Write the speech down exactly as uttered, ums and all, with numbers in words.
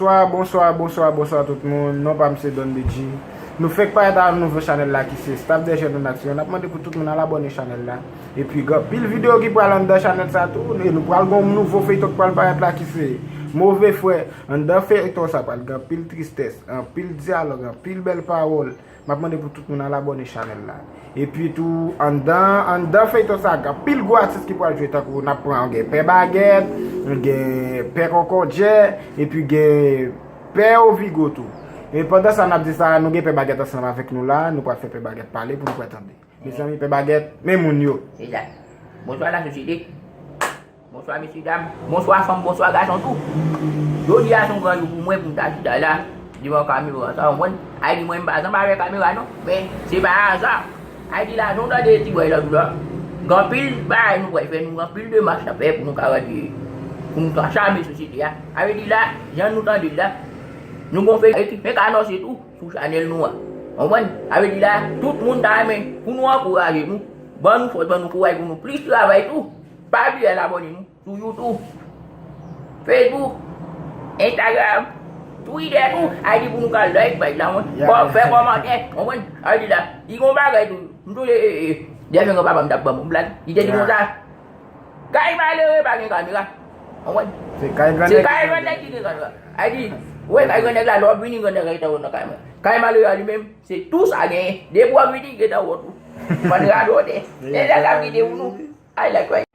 Bonswa, bonswa, bonswa, bonswa tout moun. Non pa m se Don B G. Nou fèk parèt ak nouvo chanèl la ki se Staff des Jeunes en Action. N ap mande pou tout moun al abòne chanèl la. Epi gen anpil videyo ki pral anndan chanèl sa tou. E nou pral gen yon nouvo feyton ki pral parèt la ki se Move Frè. Anndan feyton sa pral gen anpil tristès, anpil dyalòg, anpil bèl pawòl. M ap mande pou tout moun al abòne chanèl la. Epi tou, anndan, anndan feyton sa, gen anpil gwo atis ki pral jwe tankou n ap pran, gen Pè Bagèt, gen Pè Kòkòdjè, epi gen Pè Ovigo tou. E pandan sa n ap di sa, nou gen Pè Bagèt ansanm avèk nou la, nou pral fè Pè Bagèt pale pou nou pral tande. Mezanmi, Pè Bagèt, men moun yo. Se sa. Bonswa lasosyete. Bonswa mesye dam, bonswa fanm, bonswa gason tou. Jodi a se yon gran jou pou mwen pou m ta chita la devan kamera sa, w konprann? Ay di mwen m pa zanmi avèk kamera non, men se pa aza. Ay di la, jan w tande ti bòy la tou la, gen anpil bagay nou pral fè, nou gen anpil demach n ap fè pou nou ka rantre, pou nou ka chame sosyete a. Sa vle di la, jan nou tande l la, nou gon fè ekip men ka anonse tou sou chanèl nou an. W konprann? Sa vle di la, tout moun ta renmen pou nou ankouraje nou, ban nou fòs, ban nou kouraj pou nou plis travay tou. Pa bliye al abòne nou sou YouTube, Facebook, Instagram, Twitter tou. Ay di pou nou ka like paj la, mwen. Kò-, fè kòmantè, w konprann? Ay di la, li gon bagay tou. M sonje, e, e, dèfè granpapa m t ap ban m yon blag. Li te di konsa, kay malere pa gen kamera. W konprann? Se kay grannèg ki gen kamera. Ay di, wè, kay grannèg la, lè w ap vini, grannèg la gentan wè w nan kamera. Kay malere a li menm, se tou sa genyen. Depi w ap vini, gentan wè w tou. Fann radòtè. E lè sa m kite pou nou. Ay, like, like.